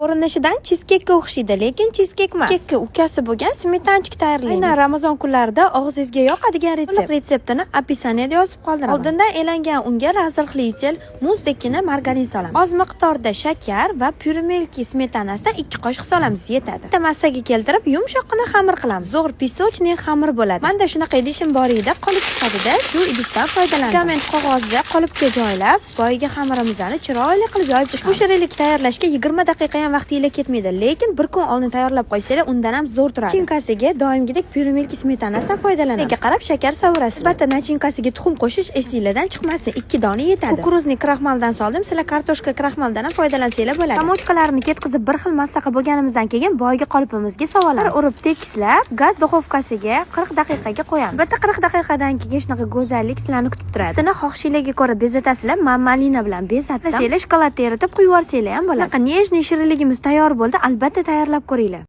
Ko'rinishidan chizkekka o'xshaydi, lekin chizkek emas. Kekka ukasi bo'lgan сметанчик tayyorlaymiz. Aynan Ramazon kunlarida og'zingizga yoqadigan retsept. To'liq retseptini описание da yozib qoldiraman. Oldindan elangan unga разрыхлитель, muzdekkina margarin solamiz. Oz miqdorda shakar va Puremilki smetanasidan 2 qoshiq solamiz, yetadi. Bitta massaga keltirib, yumshoqqina xamir qilamiz. Zo'r песочный xamir bo'ladi. Menda shunaqa idishim bor edi, qolip sifatida shu idishdan foydalandim. Pergament qog'ozda qolipga joylab, boyagi xamirimizni chiroyli qilib yoyib chiqamiz. Ushbu shirinlik tayyorlashga 20 daqiqa ham vaqtinglar ketmaydi, lekin bir kun oldin tayyorlab qo'ysanglar, undan ham zo'r turadi. Начинка siga doimgidek Puremilki smetanasidan foydalanamiz. Nega qarab shakar sovurasiz. Albatta, начинка siga tuxum qo'shish esinglardan chiqmasin, 2 dona yetadi. Кукурузный kraxmaldan soldim, sizlar kartoshka kraxmaldan ham foydalansanglar bo'ladi. Комочка larni ketkizib, bir xil massa qilib bo'lganimizdan keyin boyagi qolipimizga solamiz. Bir urib tekislab, gaz duxovkasiga 40 daqiqaga qo'yamiz. Albatta, 40 daqiqadan keyin shunaqa go'zallik sizlarni kutib turadi. Ustini xohishinglarga ko'ra bezatasizlar. Man malina bilan bezatdim. Sizlar shokoladni eritib quyib yuborsanglar ham bo'ladi. Shunaqa нежный shirinligimiz tayyor bo'ldi. Albatta tayyorlab ko'ringlar.